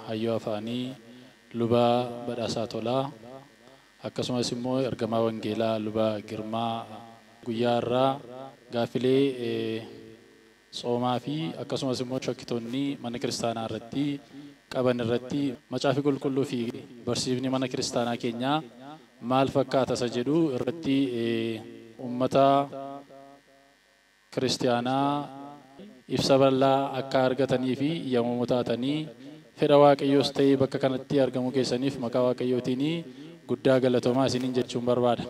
Hayyuu afaanii luba Badhaasaa Tolaa akkasumas immoo ergamaa wangeelaa luba Girmaa guyyaa irraa gaaffilee soomaa fi akkasumas immoo shakkitoonni mana kiristaanaa irratti qaban irratti macaafi qulqulluu fi barsiifni mana kiristaanaa keenyaa maal fakkaata isa jedhu irratti uummata kiristaanaa ibsa bal'aa akka argatanii fi yommuu taatanii fedha Waaqayyoos ta'ee bakka kanatti argamuu keessaniif maqaa Waaqayyootiin guddaa galatoomaa isiniin jechuun barbaada.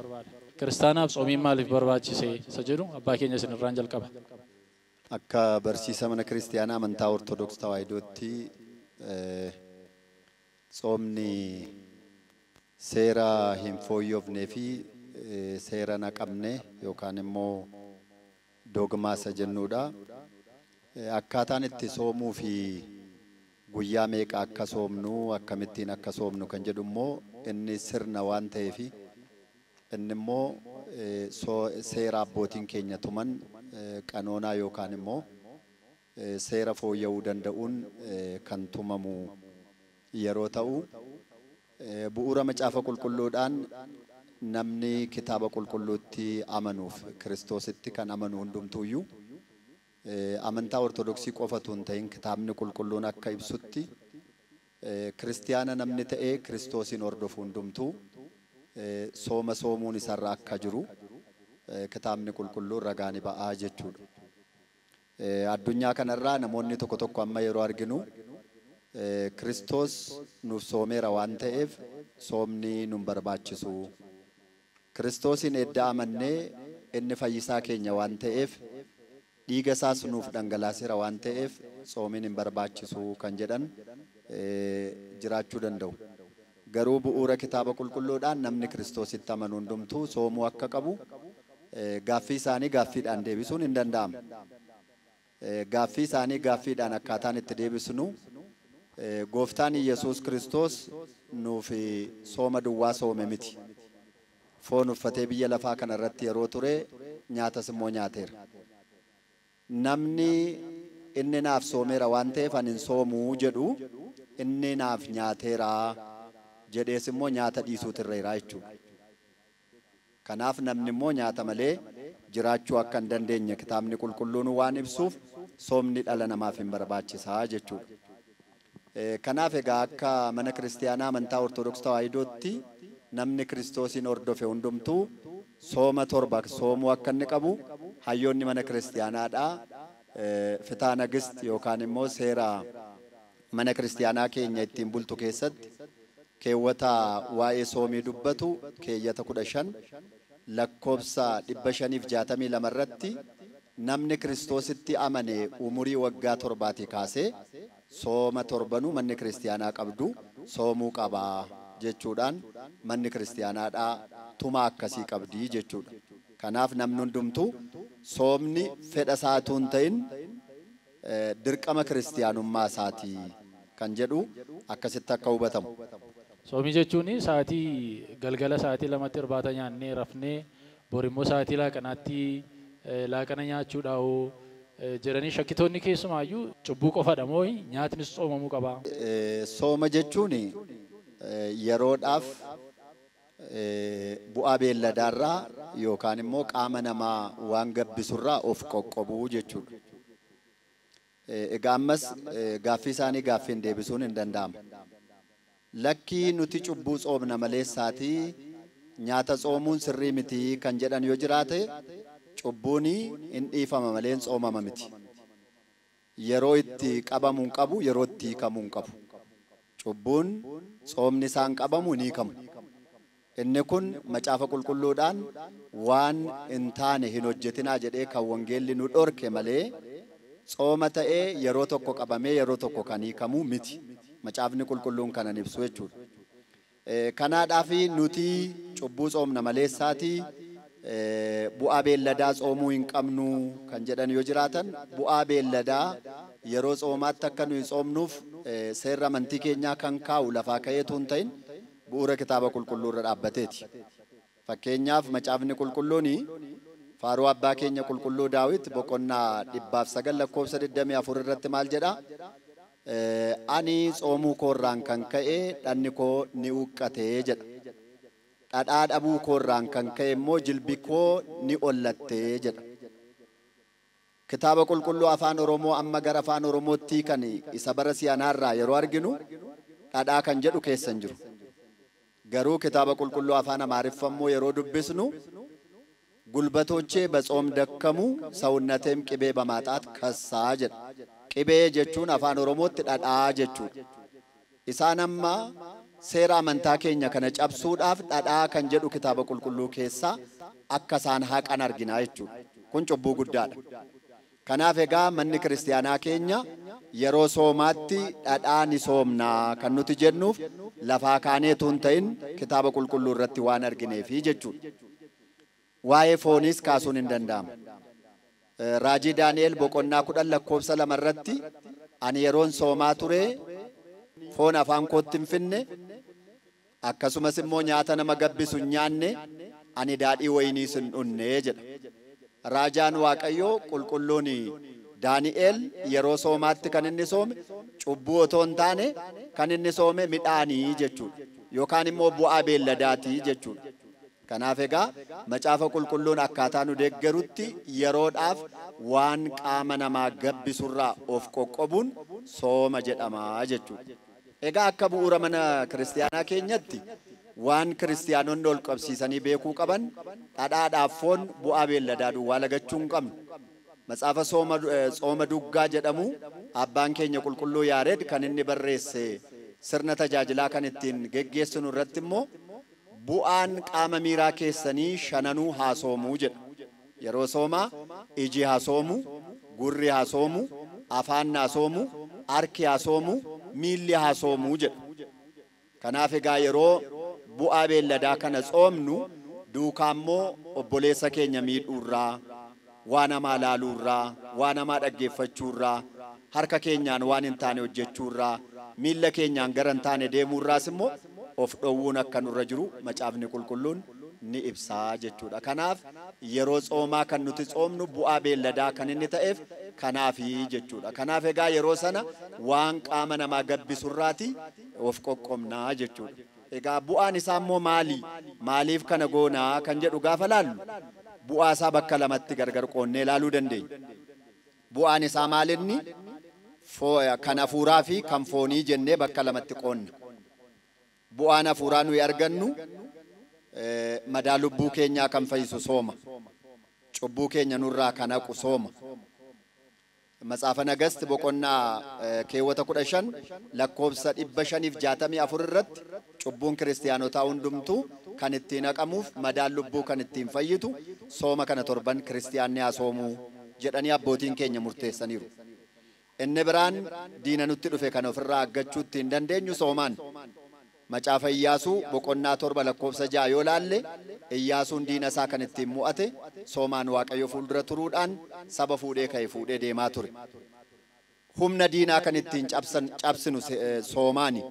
Kiristaanaaf tsoomiin maaliif barbaachise isa jedhu abbaa keenya isinirraan jalqaba. Akka barsiisa mana kiristaanaa amantaa Ortodoksii Tawaahidootti tsoomni seera hin fooyyofnee fi seera naqamne yookaan immoo dogmaa isa jennuudha. Akkaataan itti soomuu fi guyyaa meeqa akka soomnu akkamittiin akka soomnu kan jedhu immoo inni sirna waan ta'eef inni immoo seera abbootiin keenya tuman qanoonaa yookaan immoo seera fooyya'uu danda'uun kan tumamu yeroo ta'u bu'uura macaafa qulqulluudhaan namni kitaaba qulqulluutti amanuuf Kiristoositti kan amanu hundumtuuyyuu amantaa Ortodoksii qofatu hin ta'in kitaabni qulqulluun akka ibsutti kiristiyaana namni ta'ee Kiristoosiin hordofu hundumtuu sooma soomuun isarra akka jiru kitaabni qulqulluun ragaa ni ba'aa jechuudha. Addunyaa kanarraa namoonni tokko tokko amma yeroo arginu Kiristoos nuuf soomeera waan ta'eef soomni nun barbaachisu. Kiristoosiin edda amannee inni fayyisaa keenya waan ta'eef dhiiga isaas nuuf dhangalaaseera waan ta'eef soomiin hin barbaachisu kan jedhan jiraachuu danda'u. Garuu bu'uura kitaaba qulqulluudhaan namni Kiristoositti amanu hundumtuu soomuu akka qabu gaaffii isaanii gaaffiidhaan deebisuun hin danda'amu. Gaaffii isaanii gaaffiidhaan akkaataan itti deebisnu gooftaan Yesuus Kiristoos nuuf sooma duwwaa soome miti. Foon uffatee biyya lafaa kanarratti yeroo ture nyaatas immoo nyaateera. Namni inni naaf soomeera waan ta'eef ani hin soomuu jedhu inni naaf nyaateera jedhees immoo nyaata dhiisuutu irra jechuudha. Kanaaf namni immoo nyaata malee jiraachuu akka hin dandeenye kitaabni qulqulluun waan ibsuuf soomni dhala namaaf hin barbaachisaa jechuudha. Kanaaf egaa akka mana kiristaanaa amantaa Ortodoksii Tawaahidootti namni Kiristoosiin hordofe hundumtuu sooma torba soomuu akka inni qabu hayyoonni mana kiristaanaadhaa fitaa nagist yookaan immoo seera mana kiristaanaa keenya ittiin bultu keessatti keewwata waa'ee soomii dubbatu keeyyata 15 lakkoobsa 562 irratti namni Kiristoositti amane umurii waggaa 7 kaasee sooma torbanuu manni kiristaanaa qabdu soomuu qabaa jechuudhaan manni kiristaanaadhaa tumaa akkasii qabdii jechuudha. Kanaaf namni hundumtuu soomni fedha isaatuu hin ta'in dirqama kiristaanummaa isaatii kan jedhu akkasitti akka hubatamu. Soomii jechuun sa'aatii galgala sa'aatii 2tti irbaata nyaannee rafnee borimmoo sa'aatii laaqanaatti laaqana nyaachuudhaa'oo jedhanii shakkitoonni keessumaayyuu cubbuu qofadha moo nyaatnis soomamuu qaba? Sooma jechuun yeroodhaaf bu'aa beelladaarraa yookaan immoo qaama namaa waan gabbisurraa of qoqqobuu jechuudha. Egaa ammas gaaffii isaanii gaaffiin deebisuun hin danda'amu. Lakkii nuti cubbuu tsoomna maleessaatii nyaata tsoomuun sirrii miti kan jedhan yoo jiraate cubbuun hin dhiifama malee hin tsoomama miti. Yeroo itti qabamuu hin qabu, yeroo itti hiikamuu hin qabu. Cubbuun tsoomni isaan qabamu hin hiikamu. Inni kun macaafa qulqulluudhaan waan hin taane hin hojjetinaa jedhee kan wangeelli nu dhorke malee tsooma ta'ee yeroo tokko qabamee yeroo tokko kan hiikamu miti. Macaafni qulqulluun kanan ibsu jechuudha. Kanaadhaaf nuti cubbuu tsoomna maleessaati bu'aa beelladaa tsoomuu hin qabnu kan jedhan yoo jiraatan, bu'aa beelladaa yeroo tsoomaatti akka nuyi tsoomnuuf seerri amantii keenyaa kan kaa'u lafaa ka'eetu hin ta'in bu'uura kitaaba qulqulluu irra dhaabbateeti. Fakkeenyaaf macaafni qulqulluun faaruu abbaa keenya qulqulluu Daawit boqonnaa 109 lakkoofsa 24 irratti maal jedha? Ani tsoomuu koorraan kan ka'e dhanni koo ni huqqatee jedha. Dhadhaa dhabuu koorraan kan ka'e immoo jilbi koo ni ollattee jedha. Kitaaba qulqulluu afaan Oromoo amma gara afaan Oromootti kan isa bara si'anaarraa yeroo arginu dhadhaa kan jedhu keessa hin jiru. Garuu kitaaba qulqulluu afaan Amaariffaa immoo yeroo dubbisnu ጉልበቶቼ በጾም ደከሙ ሰውነቴም ቅቤ በማጣት ከሳ jedha. Qibee jechuun afaan Oromootti dhadhaa jechuudha. Isaan amma seera amantaa keenya kana cabsuudhaaf dhadhaa kan jedhu kitaaba qulqulluu keessaa akka isaan haqan arginaa jechuudha. Kun cubbuu guddaadha. Kanaaf egaa manni kiristaanaa keenya yeroo soomaatti dhadhaa ni soomnaa kan nuti jennuuf lafaa kaaneetu hin ta'in kitaaba qulqulluu irratti waan argineefi jechuudha. Waa'ee fooniis kaasuun hin danda'amu. Raajii Daani'el boqonnaa 10 lakkoofsa 2 irratti ani yeroon soomaa ture foon afaan kootti hin finne, akkasumas immoo nyaata nama gabbisu hin nyaanne, ani daadhii wayiniis hin dhunne jedha. Raajaan Waaqayyoo qulqulluun Daani'el yeroo soomaatti kan inni soome cubbuu otoo hin taane kan inni soome midhaanii jechuudha. Yookaan immoo bu'aa beelladaatii jechuudha. Kanaaf egaa macaafa qulqulluun akkaataa nu deeggarutti yeroodhaaf waan qaama namaa gabbisurraa of qoqqobuun sooma jedhama jechuudha. Egaa akka bu'uura mana kiristaanaa keenyatti waan kiristaanonni ol qabsiisanii beekuu qaban dhadhaadhaaf foon bu'aa beelladaa duwwaa lagachuu hin qabnu. Macaafa tsooma duggaa jedhamu abbaan keenya qulqulluu Yaared kan inni barreesse sirna tajaajilaa kan ittiin geggeessinu irratti immoo bu'aan qaama miiraa keessanii shananuu haa soomuu jedha. Yeroo soomaa iji haa soomu, gurri haa soomu, afaan haa soomu, harki haa soomu, miilli haa soomuu jedha. Kanaaf egaa yeroo bu'aa beelladaa kana tsoomnu duukaa immoo obboleessa keenya miidhuurraa, waan hamaa laaluurraa, waan hamaa dhaggeeffachuurraa, harka keenyaan waan hin taane hojjechuurraa, miilla keenyaan gara hin taane deemuurraas immoo of dhowwuun akka nurra jiru macaafni qulqulluun ni ibsaa jechuudha. Kanaaf yeroo tsoomaa kan nuti tsoomnu bu'aa beelladaa kan inni ta'eef kanaafi jechuudha. Kanaaf egaa yeroo sana waan qaama namaa gabbisurraati of qoqqobnaa jechuudha. Egaa bu'aan isaa immoo maali? Maaliif kana goonaa kan jedhu gaafa laallu bu'aa isaa bakka lamatti gargar qoonnee ilaaluu dandeenya. Bu'aan isaa maalinni kan hafuuraa fi kan foonii jennee bakka lamatti qoonna. Bu'aan hafuuraa nuyi argannu madaa lubbuu keenyaa kan fayyisu sooma. Cubbuu keenya nurraa kan haqu sooma. Matsaafa Nagast boqonnaa keewwata 15 lakkoofsa 564 irratti cubbuun kiristaanotaa hundumtuu kan ittiin haqamuuf madaan lubbuu kan ittiin fayyitu sooma kana torban kiristaanni haa soomuu jedhanii abbootiin keenya murteessaniiru. Inni biraan diina nutti dhufe kan ofirraa aggachuu ittiin dandeenyu soomaan. Macaafa Iyyaasuu boqonnaa 7 lakkoofsa 6 yoo laalle Iyyaasuun diina isaa kan ittiin mo'ate soomaan Waaqayyo fuuldura turuudhaan saba fuudhee ka'e fuudhee deemaa ture. Humna diinaa kan ittiin cabsinu soomaani.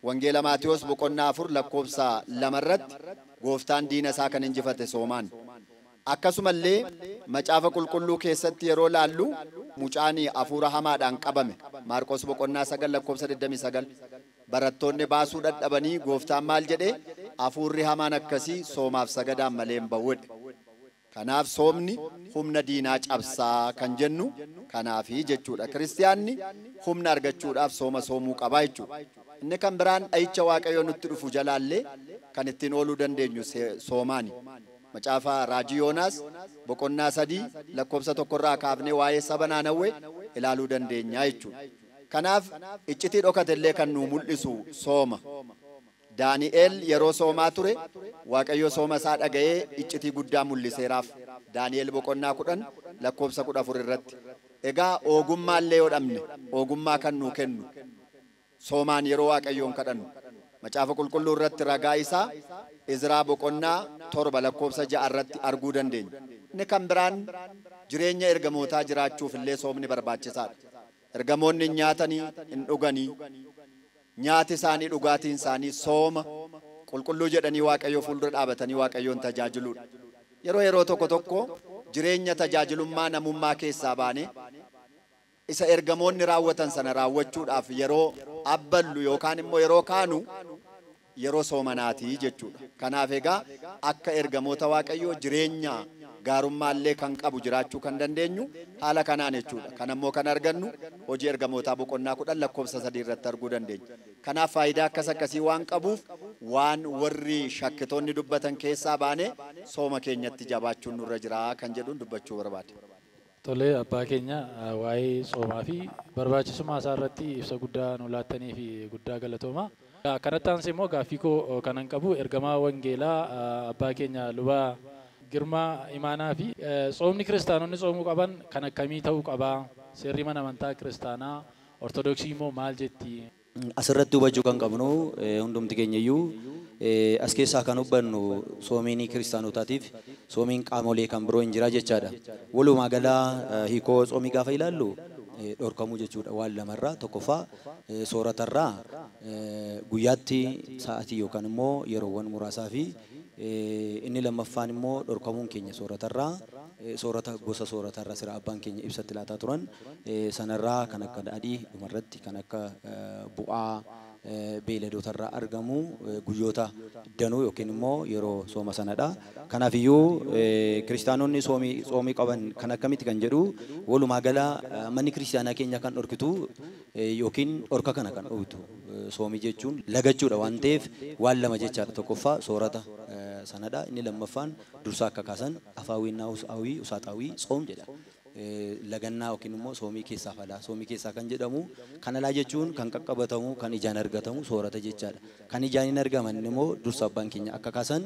Wangeela Maatiyoos boqonnaa 4 lakkoofsa 2 irratti gooftaan diina isaa kan injifate soomaan. Akkasumallee macaafa qulqulluu keessatti yeroo laallu mucaan hafuura hamaadhaan qabame Maarqos boqonnaa 9 lakkoofsa 29 barattoonni baasuu dadhabanii gooftaan maal jedhee hafuurri hamaan akkasii soomaaf sagadaan malee hin ba'u. Kanaaf soomni humna diinaa cabsaa kan jennu kanaafi jechuudha. Kiristaanni humna argachuudhaaf sooma soomuu qabaa jechuudha. Inni kan biraan dha'icha Waaqayyoo nutti dhufu jalaallee kan ittiin ooluu dandeenyu soomaani. Macaafa Raajii Yoonaas boqonnaa 3 lakkoofsa 1 irraa kaafnee waa'ee saba Naanawwee ilaaluu dandeenya jechuudha. Kanaaf iccitii dhokate illee kan nu mul'isu sooma. Daani'el yeroo soomaa ture Waaqayyo sooma isaa dhaga'ee iccitii guddaa mul'iseeraaf. Daani'el boqonnaa 10 lakkoofsa 14 irratti. Egaa ogummaa illee yoo dhabne ogummaa kan nuu kennu soomaan yeroo Waaqayyoon kadhannu. Macaafa qulqulluu irratti ragaa isaa Izraa boqonnaa 7 lakkoofsa 6 irratti arguu dandeenya. Inni kan biraan jireenya ergamootaa jiraachuuf illee soomni barbaachisaadha. Ergamoonni hin nyaatanii hin dhuganii, nyaati isaanii dhugaatiin isaanii sooma qulqulluu jedhanii Waaqayyo fuuldura dhaabatanii Waaqayyoon tajaajiluudha. Yeroo tokko tokko jireenya tajaajilummaa namummaa keessaa baanee isa ergamoonni raawwatan sana raawwachuudhaaf yeroo abballu yookaan immoo yeroo kaanu yeroo soomanaatii jechuudha. Kanaaf egaa akka ergamoota Waaqayyoo jireenya gaarummaallee kan qabu jiraachuu kan dandeenyu haala kanaan jechuudha. Kan ammoo kan argannu hojii ergamootaa boqonnaa 10 lakkoofsa 3 irratti arguu dandeenya. Kanaaf faayidaa akkas akkasii waan qabuuf waan warri shakkitoonni dubbatan keessaa baanee sooma keenyatti jabaachuun nurra jira kan jedhuun dubbachuu barbaade. Tolee, abbaa keenya waa'ee soomaa fi barbaachisummaa isaa irratti ibsa guddaa nu laattanii fi guddaa galatooma. Kanatti aansee immoo gaaffii koo kanan qabu ergamaa wangeelaa abbaa keenya luba Girmaa Imaanaa fi soomni kiristaanonni soomuu qaban kan akkamii ta'uu qabaa? Seerri mana amantaa kiristaanaa Ortodoksii immoo maal jetti? Asirratti hubachuu kan qabnu hundumti keenya iyyuu as keessaa kan hubannu soomiin kiristaanotaatiif soomiin qaamolee kan biroo hin jira jechaadha. Walumaa galaa hiikoo soomii gaafa ilaallu dhorkamuu jechuudha waan lamarraa. Tokkoffaa sooratarraa guyyaatti sa'aatii yookaan immoo yeroowwan muraasaa fi inni lammaffaan immoo dhorkamuun keenya sooratarraa soorata gosa sooratarraa sira abbaan keenya ibsatti laataa turan sanarraa kan akka daadhii dhumarratti kan akka bu'aa beeyladootarraa argamu guyyoota danuu yookiin immoo yeroo sooma sanadha. Kanaafiyyuu kiristaanonni soomii qaban kan akkamitti kan jedhu walumaa gala manni kiristaanaa keenya kan dhorkitu yookiin dhorka kana kan dhowwitu soomii jechuun lagachuudha waan ta'eef waan lama jechaadha. Tokkoffaa soorata sanadha. Inni lammaffaan dursa akka kaasan afaawwinnaa usaawwii usaaxaawwii tsoom jedha. Lagannaa yookiin immoo soomii keessaa falaa. Soomii keessaa kan jedhamu kan alaa jechuun kan qaqqabatamu kan ijaan argatamu soorata jechaadha. Kan ijaan hin argaman immoo dursa abbaan keenya akka kaasan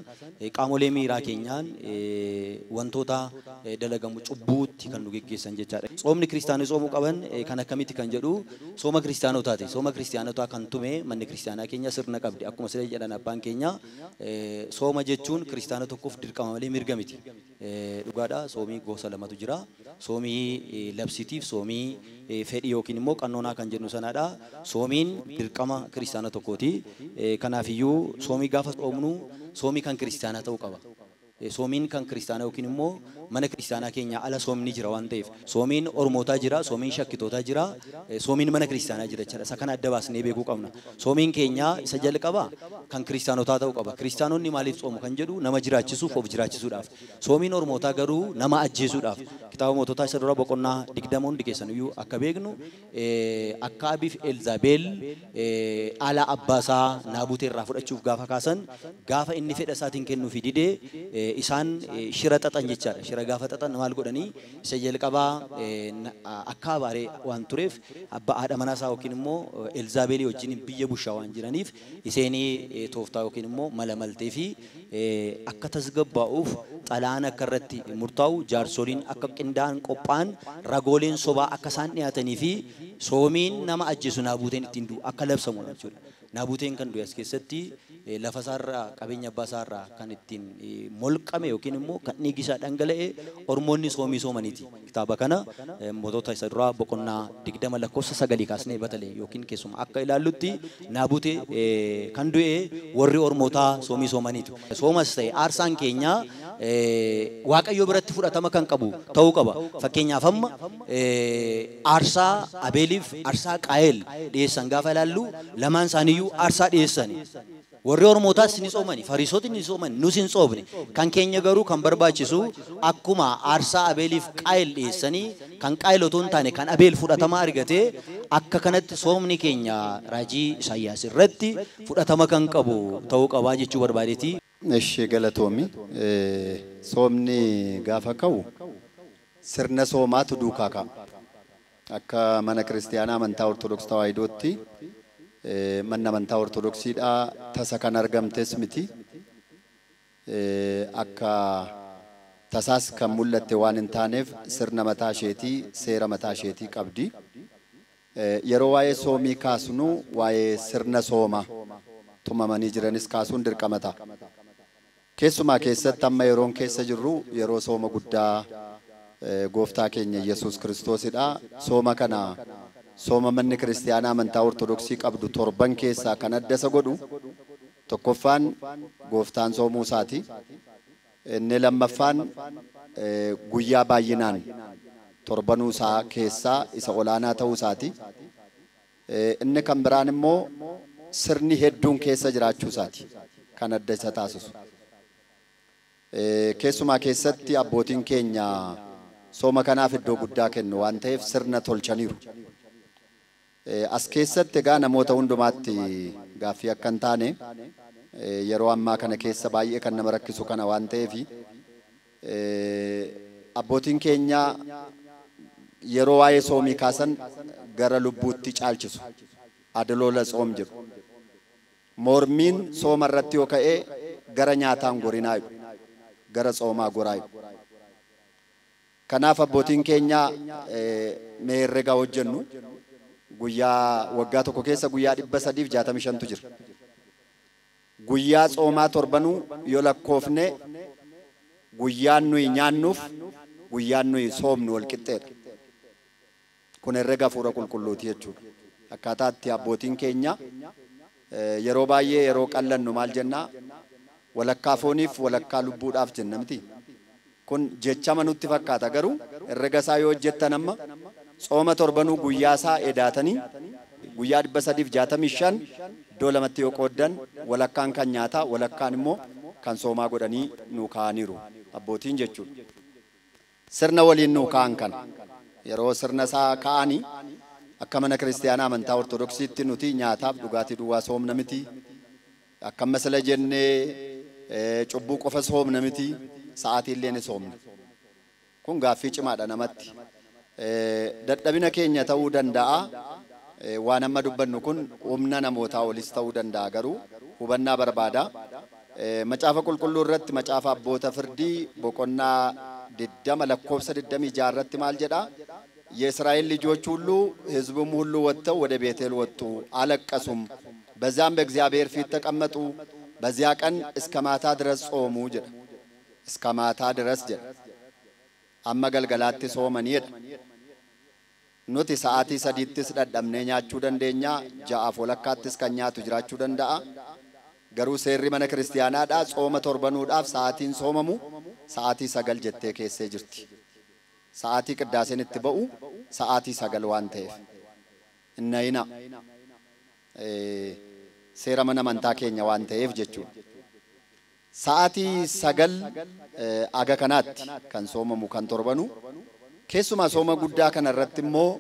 qaamolee miiraa keenyaan wantoota dalagamu cubbuutti kan nu geggeessan jechaadha. Soomni kiristaanonni soomuu qaban kan akkamitti kan jedhu sooma kiristaanotaati. Sooma kiristaanotaa kan tume manni kiristaanaa keenya sirna qabdi. Akkuma siree jedhan abbaan keenya sooma jechuun kiristaana tokkoof dirqama malee mirga miti. Dhugaadha. Soomii gosa lamatu jira. Soomii labsitiif soomii fedhii yookiin immoo qannoonaa kan jennu sanadha. Soomiin dirqama kiristaana tokkooti. Kanaafiyyuu soomii gaafa soomnu soomii kan kiristaanaa ta'uu qaba. Soomiin kan kiristaanaa yookiin immoo mana kiristaanaa keenya ala soomni jira waan ta'eef soomiin ormootaa jira, soomiin shakkitootaa jira, soomiin mana kiristaanaa jira jechuudha. Isa kana adda baasnee beekuu qabna. Soomiin keenya isa jalqaba kan kiristaanotaa ta'uu qaba. Kiristaanonni maaliif soomu kan jedhu nama jiraachisuuf of jiraachisuudhaaf. Soomiin ormootaa garuu nama ajjeesuudhaaf. Kitaaba moototaa isa dura boqonnaa 20 hundi keessan iyyuu akka beeknu Akaabiif Elzaabeel ala abbaasaa Naabutee irraa fudhachuuf gaafa kaasan gaafa inni fedha isaatiin kennuufi didee isaan shira xaxan jechaadha. Shira gaafa xaxan maal godhanii isa jalqabaa akka abaaree waan tureef abbaa haadha manaa isaa yookiin immoo Elzaabeelii wajjin biyya bushaa waan jiraniif isheenii tooftaa yookiin immoo mala maltee fi akka tasgabbaa'uuf xalaan akka irratti murtaa'u jaarsoliin akka qindaa'an qophaa'an ragooleen sobaa akka isaan dhiyaatanii fi soomiin nama ajjeesu Naabuteen ittiin du'u akka labsamu jechuudha. Naabuteen kan du'e as keessatti lafa isaarraa qabeenya abbaa isaarraa kan ittiin molqame yookiin immoo kan dhiigi isaa dhangala'e ormoonni soomii soomaniiti. Kitaaba kana mootota isa duraa boqonnaa 20 lakkoofsa 9 kaasnee batalee yookiin keessumaa akka ilaallutti Naabutee kan du'e warri ormootaa soomii soomaniitu. Soomas ta'e aarsaan keenya Waaqayyo biratti fudhatama kan qabu ta'uu qaba. Fakkeenyaaf amma aarsaa Abeeliif aarsaa Qaayel dhiyeessan gaafa ilaallu lamaan isaaniiyyuu aarsaa dhiyeessani. Warri ormootaas ni soomani, Fariisotni ni soomani, nus hin soomne. Kan keenya garuu kan barbaachisu akkuma aarsaa Abeeliif Qaayel dhiyeessanii kan Qaayel otoo hin taane kan Abeel fudhatama argatee akka kanatti soomni keenya raajii Isaayyaas irratti fudhatama kan qabu ta'uu qabaa jechuu barbaadeeti. Eshi galatoomi. Soomni gaafa ka'u sirna soomaatu duukaa ka'a. Akka mana kiristaanaa amantaa Ortodoksii Tawaahidootti manni amantaa Ortodoksiidhaa tasa kan argamtes miti. Akka tasaas kan mul'atte waan hin taaneef sirna mataa isheetii seera mataa isheetii qabdi. Yeroo waa'ee soomii kaasnu waa'ee sirna soomaa tumamanii jiranis kaasuun dirqama ta'a. Keessumaa keessatti amma yeroon keessa jirru yeroo sooma guddaa gooftaa keenya Yesuus Kiristoosidha. Sooma kana sooma manni kiristiyaanaa amantaa Ortodoksii qabdu torban keessaa kan adda isa godhu tokkoffaan gooftaan soomuu isaati. Inni lammaffaan guyyaa baay'inaan torbanuu isaa keessaa isa olaanaa ta'uu isaati. Inni kan biraan immoo sirni hedduun keessa jiraachuu isaati kan adda isa taasisu. Keessumaa keessatti abbootiin keenya sooma kanaaf iddoo guddaa kennu waan ta'eef sirna tolchaniiru. As keessatti egaa namoota hundumaatti gaaffii akka hin taane yeroo ammaa kana keessa baay'ee kan nama rakkisu kana waan ta'eef abbootiin keenya yeroo waa'ee soomii kaasan gara lubbuutti caalchisu. Adaloola tsoom jedhu. Mormiin sooma irratti yoo ka'e gara nyaataan gorinaa jedhu. Gara tsoomaa goraa jedhu. Kanaaf abbootiin keenya mee herrega hojjennu guyyaa waggaa tokko keessa guyyaa 365tu jira. Guyyaa tsoomaa torbanuu yoo lakkoofne guyyaan nuyi nyaannuuf guyyaan nuyi soomnu wal qixxeedha. Kun herrega hafuura qulqulluuti jechuudha. Akkaataa itti abbootiin keenya yeroo baay'ee yeroo qallannu maal jennaa walakkaa fooniif walakkaa lubbuudhaaf jenna miti. Kun jechama nutti fakkaata garuu herrega isaa yoo hojjettan amma tsooma torbanuu guyyaa isaa edaatanii guyyaa 365 iddoo lamatti yoo qooddan walakkaan kan nyaataa walakkaan immoo kan soomaa godhanii nuu kaa'aniiru abbootiin jechuudha. Sirna waliin nuu kaa'an kana yeroo sirna isaa kaa'anii akka mana kiristiyaanaa amantaa Ortodoksiitti nuti nyaataaf dhugaatii duwwaa soomna miti. Akka masala jennee cubbuu qofa soomna miti. Sa'aatii illee ni soomna. Kun gaaffii cimaadha namatti. Dadhabina keenya ta'uu danda'a. Waan amma dubbannu kun humna namootaa olis ta'uu danda'a garuu hubannaa barbaada. Macaafa qulqulluu irratti macaafa abboota firdii boqonnaa 20 lakkoofsa 26 irratti maal jedha? የእስራኤል ልጆች ሁሉ ሕዝቡም ሁሉ ወጥተው ወደ ቤቴል ወጡ፣ አለቀሱም። በዚያም በእግዚአብሔር ፊት ተቀመጡ። በዚያ ቀን እስከ ማታ ድረስ ጾሙ jedha. እስከ ማታ ድረስ jedha. Amma galgalaatti soomanii jedha. Nuti sa'aatii 3ttis dadhabnee nyaachuu dandeenya, 6 walakkaattis kan nyaatu jiraachuu danda'a. Garuu seerri mana kiristiyaanaadhaa tsooma torbanuudhaaf sa'aatiin soomamu sa'aatii 9 jettee keessee jirti. Sa'aatii qiddaaseen itti ba'u sa'aatii 9 waan ta'eef. Innayina seera mana amantaa keenya waan ta'eef jechuudha. Sa'aatii 9 aga kanaatti kan soomamu kan torbanu. Keessumaa sooma guddaa kana irratti immoo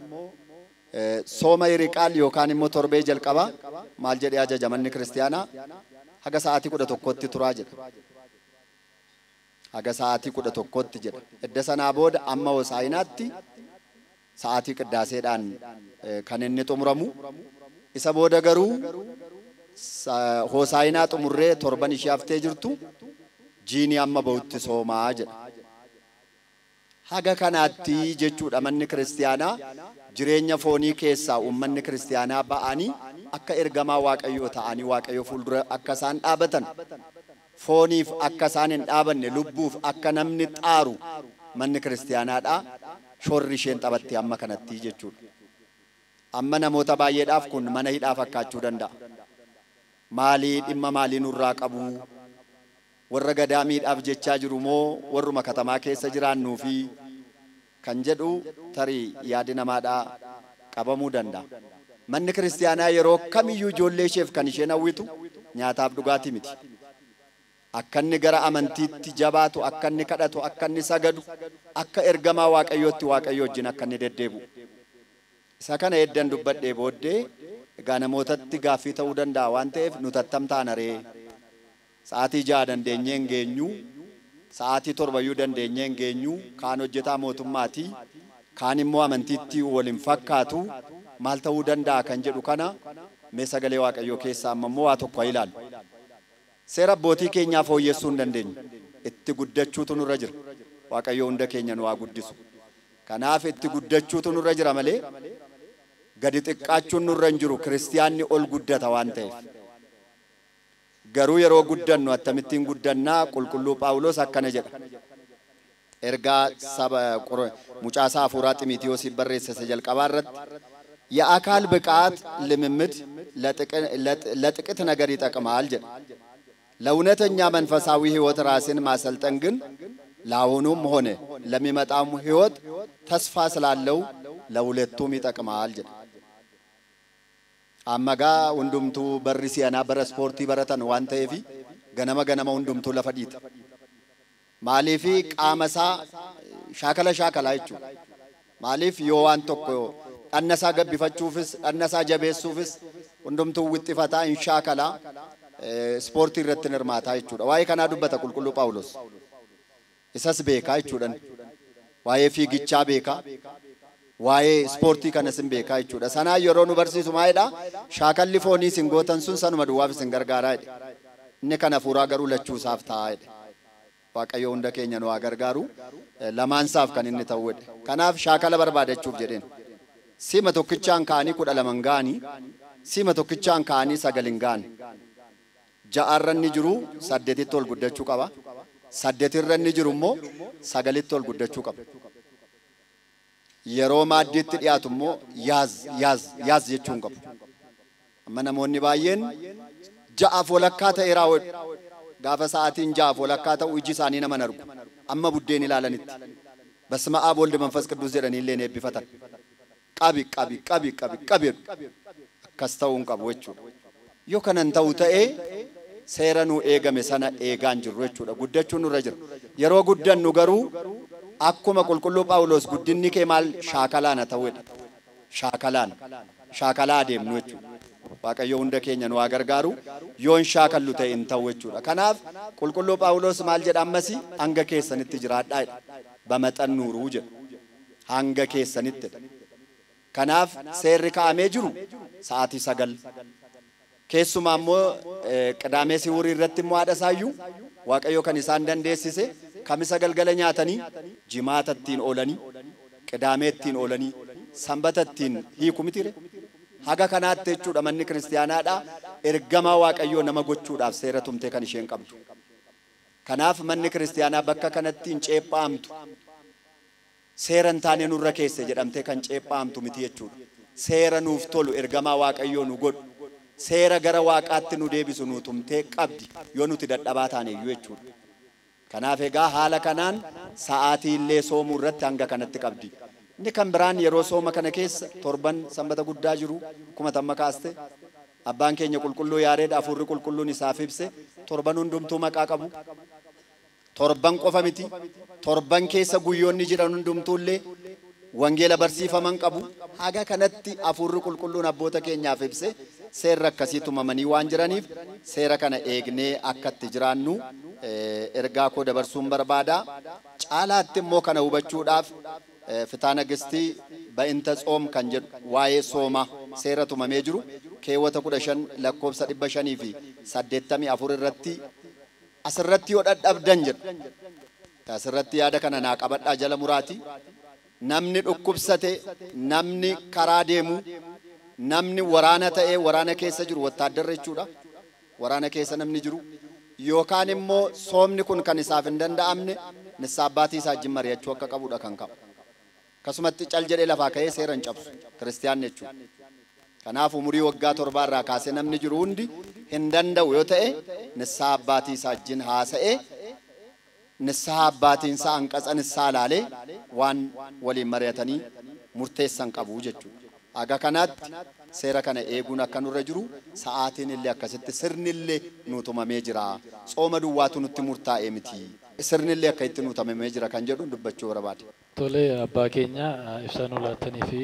sooma hiriqaal yookaan immoo torbee jalqabaa maal jedhee ajaja manni kiristiyaanaa haga sa'aatii 11tti turaa jedha. Haga sa'aatii 11tti jedha. Edda sanaa booda amma hosaayinaatti sa'aatii qiddaaseedhaan kan inni xumuramu. Isa booda garuu hosaayinaa xumurree torban ishee haftee jirtu jiini amma ba'utti soomaa jedha. Haga kanaatti jechuudha manni kiristiyaanaa jireenya foonii keessaa uummanni kiristiyaanaa ba'anii akka ergamaa Waaqayyoo ta'anii Waaqayyoo fuuldura akka isaan dhaabatan fooniif akka isaan hin dhaabanne lubbuuf akka namni xaaru manni kiristiyaanaadhaa shorri isheen taphatte amma kanatti jechuudha. Amma namoota baay'eedhaaf kun mana hidhaa fakkaachuu danda'a. Maalii dhimma maalii nurraa qabu? Warra gadaamiidhaaf jechaa jiru moo warruma katamaa keessa jiraannuu fi kan jedhu tarii yaadi namaadhaa qabamuu danda'a. Manni kiristiyaanaa yeroo kamiyyuu ijoollee isheef kan isheen hawwitu nyaataaf dhugaatii miti. Akka inni gara amantiitti jabaatu, akka inni kadhatu, akka inni sagadu, akka ergamaa Waaqayyootti Waaqayyo wajjin akka inni deddeebi'u. Isa kana eddan dubbadhee booddee egaa namootatti gaaffii ta'uu danda'a waan ta'eef nu tattam taana ree. Sa'aatii 6 dandeenyee hin geenyu, sa'aatii 7 dandeenyee hin geenyu, kaan hojjetaa mootummaatii, kaan immoo amantiitti waliin fakkaatu maal ta'uu danda'a kan jedhu kana mee sagalee Waaqayyoo keessaa amma immoo waa tokko haa ilaallu. Seera abbootii keenyaa fooyyessuu hin dandeenyu. Itti guddachuutu nurra jira. Waaqayyo hunda keenya nu haa guddisu. Kanaaf itti guddachuutu nurra jira malee gadi xiqqaachuun nurra hin jiru. Kiristiyaanni ol guddata waan ta'eef. Garuu yeroo guddannu akkamittiin guddannaa? Qulqulluu Phaawulos akkana jedha. Ergaa saba mucaasaa hafuuraa Ximitiyoosiif barreesse isa jalqabaa irratti የአካል ብቃት ልምምድ ለጥቂት ነገር ይጠቅማል jedha። ለእውነተኛ መንፈሳዊ ሕይወት ራስን ማሰልጠን ግን ለአሁኑም ሆነ ለሚመጣም ሕይወት ተስፋ ስላለው ለሁለቱም ይጠቅማል jedha። Amma gaa hundumtuu barri si'anaa bara ispoortii baratan waan ta'eef ganama ganama hundumtuu lafa dhiita. Maaliif qaama isaa shaakala shaakalaa jechuudha. Maaliif yoo waan tokko dhanna isaa gabbifachuufis dhanna isaa jabeessuufis hundumtuu wixxifataa hin shaakalaa, ispoortii irratti hirmaataa jechuudha. Waa'ee kanaa dubbata Qulqulluu Phaawulos. Isas beekaa jechuudha. Waa'ee fiigichaa beekaa. Waa'ee ispoortii kanas hin beekaa jechuudha. Sanaa yeroo nu barsiisu maalidha? Shaakalli foonii isin gootan sun sanuma duwwaaf isin gargaaraa jedhe. Inni kan hafuuraa garuu lachuusaaf ta'a jedhe. Waaqayyo hunda keenya nu haa gargaaru. Lamaansaaf kan inni ta'u jedhe. Kanaaf shaakala barbaadachuuf jedheen. Sima tokkichaan ka'anii 12 ga'anii, sima tokkichaan ka'anii 9 hin ga'an. 6 inni jiru 8tti ol guddachuu qaba. 8 inni jiru immoo 9tti ol guddachuu qaba. Yeroo maaddiitti dhiyaatu immoo yaaz yaaz yaaz jechuun qabu. Amma namoonni baay'een 6:30 ta'e raawwadhu. Gaafa sa'aatiin 6:30 ta'u iji isaanii nama argu. Amma buddeen ilaalanitti. በስመ አብ ወልድ መንፈስ ቅዱስ jedhanii illee eebbifatan. Qabi qabi qabi qabi qabi akkas ta'uu hin qabu jechuudha. Yoo kanan ta'u ta'ee seera nu eegame sana eegaan jirru jechuudha. Guddachuun nurra jira. Yeroo guddannu garuu akkuma Qulqulluu Phaawulos guddinni kee maal shaakalaan haa ta'u jedha. Shaakalaan shaakalaa adeemnu jechuudha. Waaqayyo hunda keenya nu haa gargaaru. Yoon shaakallu ta'e hin ta'u jechuudha. Kanaaf Qulqulluu Phaawulos maal jedha ammasii? Hanga keessanitti jiraadhaa jedha. በመጠን ኑሩ jedha. Hanga keessanitti. Kanaaf seerri kaa'amee jiru sa'aatii 9. Keessumaa immoo Qidaamee Siwurii irratti immoo haadha isaayyuu Waaqayyo kan isaan dandeessise Kamisa galgala nyaatanii, Jimaata ittiin oolanii, Qidaamee ittiin oolanii, Sanbata ittiin hiiku mitiire. Haga kanaatti jechuudha manni kiristaanaadhaa ergamaa Waaqayyoo nama gochuudhaaf seera tumtee kan isheen qabdu. Kanaaf manni kiristaanaa bakka kanatti hin ceephaamtu. Seera hin taane nurra keesse jedhamtee kan ceephaamtu miti jechuudha. Seera nuuf tolu ergamaa Waaqayyoo nu godhu. Seera gara Waaqaatti nu deebisu nu tumtee qabdi yoo nuti dadhabaa taane iyyuu jechuudha. Kanaaf egaa haala kanaan sa'aatii illee soomuu irratti hanga kanatti qabdi. Inni kan biraan yeroo sooma kana keessa torban Sanbata guddaa jiru akkuma tamma kaaste abbaan keenya Qulqulluu Yaareed hafuurri qulqulluun isaaf ibse torban hundumtuu maqaa qabu. Torban qofa miti, torban keessa guyyoonni jiran hundumtuu illee wangeela barsiifaman qabu. Haga kanatti hafuurri qulqulluun abboota keenyaaf ibse seerri akkasii tumamanii waan jiraniif seera kana eegnee akka itti jiraannu ergaa koo dabarsuun barbaada. Caalaatti immoo kana hubachuudhaaf Fitaa Nagistii ba'inta tsoom kan jedhu waa'ee soomaa seera tumamee jiru keewwata 15 lakkoofsa 584 irratti asirratti yoo dadhabdan jedhu. Asirratti yaada kana naa qabadhaa jala muraati. Namni dhukkubsate, namni karaa deemu, namni waraana ta'ee waraana keessa jiru wattaaddarra jechuudha. Waraana keessa namni jiru yookaan immoo soomni kun kan isaaf hin danda'amne nissaa abbaatii isaa wajjin mari'achuu akka qabudha kan qabu. Akkasumatti cal jedhee lafaa ka'ee seera hin cabsu kiristiyaanni jechuudha. Kanaaf umurii waggaa 7 irraa kaasee namni jiru hundi hin danda'u yoo ta'e nissaa abbaatii isaa wajjin haasa'ee nissaa abbaatiin isaa hanqatsa nissaa laalee waan waliin mari'atanii murteessan qabu jechuudha. Haga kanaatti seera kana eeguun akka nurra jiru sa'aatiin illee akkasitti sirni illee nu tumamee jira. Tsooma duwwaatu nutti murtaa'ee miti. Sirni illee akka itti nu tumamee jira kan jedhu dubbachuu barbaade. Tole abbaa keenya ibsaa nu laattanii fi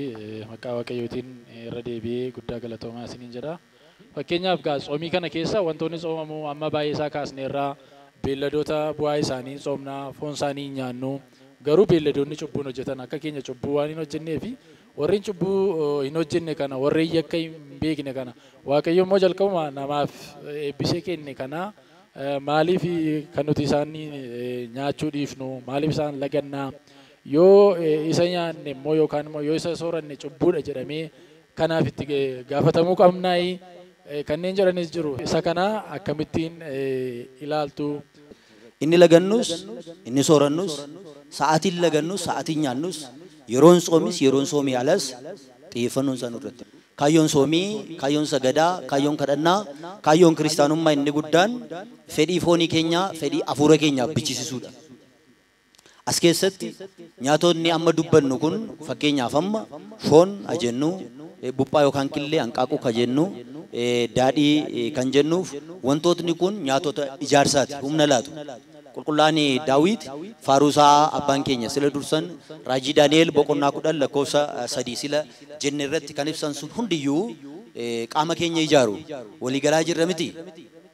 maqaa Waaqayyootiin irra deebi'ee guddaa galatoomaa isiniin jedha. Fakkeenyaaf gaa tsoomii kana keessa wantoonni tsoomamuu amma baay'ee isaa kaasneerraa beelladoota bu'aa isaanii tsoomnaa, foon isaanii hin nyaannu. Garuu beelladoonni cubbuun hojjetan akka keenya cubbuu waan hin hojjennee fi warreen cubbuu hin hojjenne kana warreen yakka hin beekne kana Waaqayyo immoo jalqabuma namaaf eebbisee kenne kana maaliif kan nuti isaan nyaachuu dhiifnu, maaliif isaan lagannaa, yoo isa nyaanne immoo yookaan immoo yoo isa sooranne cubbuudha jedhamee kanaaf itti gaafatamuu qabnaayi. Kanneen jedhanis jiru. Isa kana akkamittiin ilaaltu? Inni lagannus, inni soorannus, sa'aatiin lagannus, sa'aatiin nyaannus, yeroon soomis, yeroon soomii alas xiyyeeffannoon isaa nurratti. Kaayyoon soomii, kaayyoon sagadaa, kaayyoon kadhannaa, kaayyoon kiristaanummaa inni guddaan fedhii foonii keenyaa, fedhii afuura keenyaa bichisiisuudha. As keessatti nyaatonni amma dubbannu kun fakkeenyaaf amma foon ajennu, buphaa yookaan killee hanqaaquu ka jennu, daadhii kan jennuuf wantootni kun nyaatota ijaarsaati, humna laatu. Qulqullaan Daawit faaruusaa abbaan keenya sila dursan raajii Daani'el boqonnaa 10 lakkoofsa 3 sila jenne irratti kan ibsan sun hundiyyuu qaama keenya ijaaru. Waliigalaa jirra miti.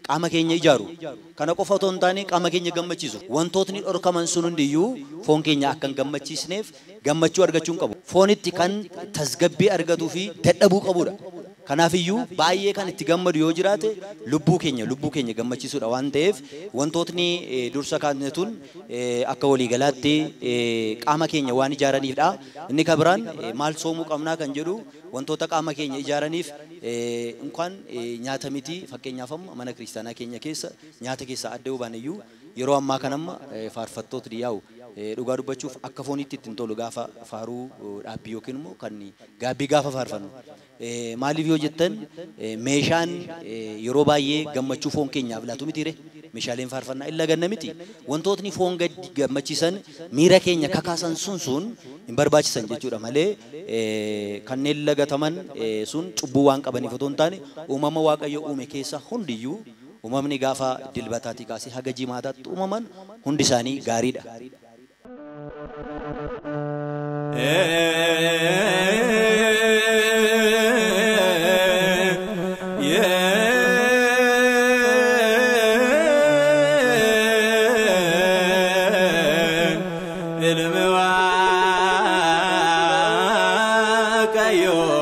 Qaama keenya ijaaru. Kana qofa otoo hin taane qaama keenya gammachiisu. Wantootni dhorkaman sun hundiyyuu foon keenya akka hin gammachiisneef gammachuu argachuu hin qabu. Foonitti kan tasgabbii argatuu fi dadhabuu qabudha. Kanaafiyyuu baay'ee kan itti gammadu yoo jiraate lubbuu keenya gammachiisuudha waan ta'eef wantootni dursa kaasne akka waliigalaatti qaama keenya waan ijaaraniifdha. Inni kan biraan maal soomuu qabnaa kan jedhu wantoota qaama keenya ijaaraniif inkaan nyaata miti. Fakkeenyaaf amma mana kiristaanaa keenya keessa nyaata keessa adda yoo baane iyyuu yeroo ammaa kana amma faarfattootni yaa'u dhugaa dubbachuuf akka foonitti ittiin tolu gaafa faaruu dhaabbii yookiin immoo kan gaabbii gaafa faarfannu. Maaliif yoo jettan meeshaan yeroo baay'ee gammachuu foon keenyaaf laatu mitiire meeshaaleen faarfannaa illa ganna miti. Wantootni foon gadi gammachiisan miira keenya kakaasan sun hin barbaachisan jechuudha malee kanneen lagataman sun cubbuu waan qabaniif otoo hin taane uumama Waaqayyo uume keessa hundiyyuu uumamni gaafa dilbataatii kaasee haga jimaataatti uumaman hundi isaanii gaariidha. Ilmi Waaqayyoo.